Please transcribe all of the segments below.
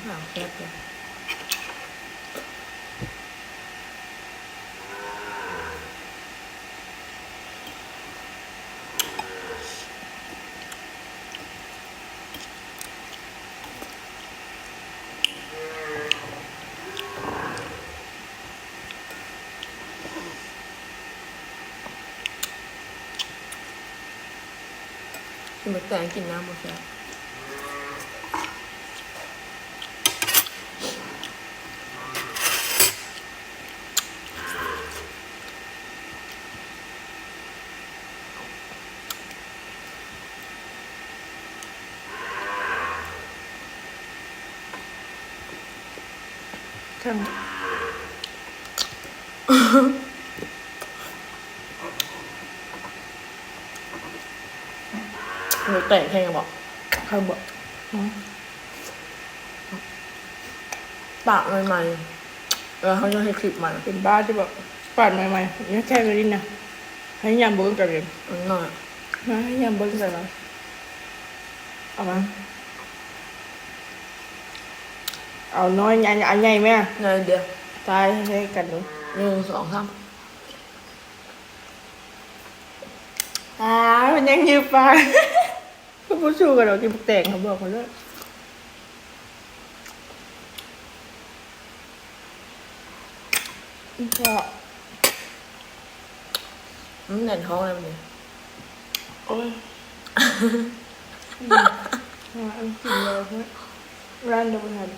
ອ້າວ ແຊບເລີຍ. ກິນບັກແຕງ ກິນນ້ຳບໍ່ແຊບ. ເອີ ແຕກແຮງບໍ່? ຄັກບໍ່? ປາດໃໝ່ໆ ແລ້ວເຮົາຈະເຮັດຄລິບໃໝ່. ເປັນບ້າຕິບໍ່? ປາດໃໝ່ໆ ຍັງແຊບຢູ່ນີ້ນະ. ໃຫ້ຍຳເບິ່ງກັນເດ້. ອັນນັ້ນ ມາ ໃຫ້ຍຳເບິ່ງກັນວ່າ ເອົາມາ ເອົານ້ອຍ ອັນ ອັນໃຫຍ່ແມ່ ໜ້ອຍດຽວ. ຕາຍ ໃຫ້ກັນເບິ່ງ ໜຶ່ງ ສອງ ສາມ. ອ້າວ ມັນຍັງຢູ່ປາກ ຄືບໍ່ສູ້ກັນດອກ ກິນບັກແຕງ ເຂົາບອກເຂົາເລີຍ. ອືມ ແຊບ. ອືມ ແໜ້ນທ້ອງແລ້ວບັດນີ້. ໂອ້ຍ ອືມ ກິນແລ້ວເຮີ້ຍ ຮ້ານດຽວບໍ່ທັນ.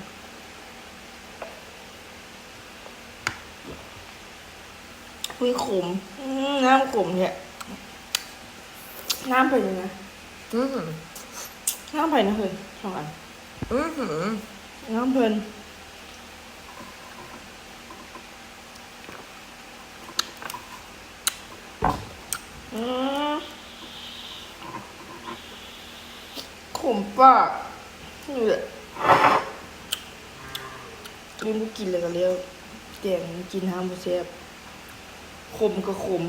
ອຸ້ຍ ຂົມ. ອືມ ນ້ຳຂົມແທ້. ນ້ຳເພິ່ນນະ. ອືມ ນ້ຳໃຜນະເຮີ້ຍ ສອງອັນ. ອືມ ນ້ຳເພິ່ນ. ອືມ ຂົມປາກ ນີ້ແຫຼະ. ກິນບໍ່ກິນແລ້ວກໍແລ້ວ ແກງກິນຫ້າມບໍ່ແຊບ. ຂົມກໍຂົມ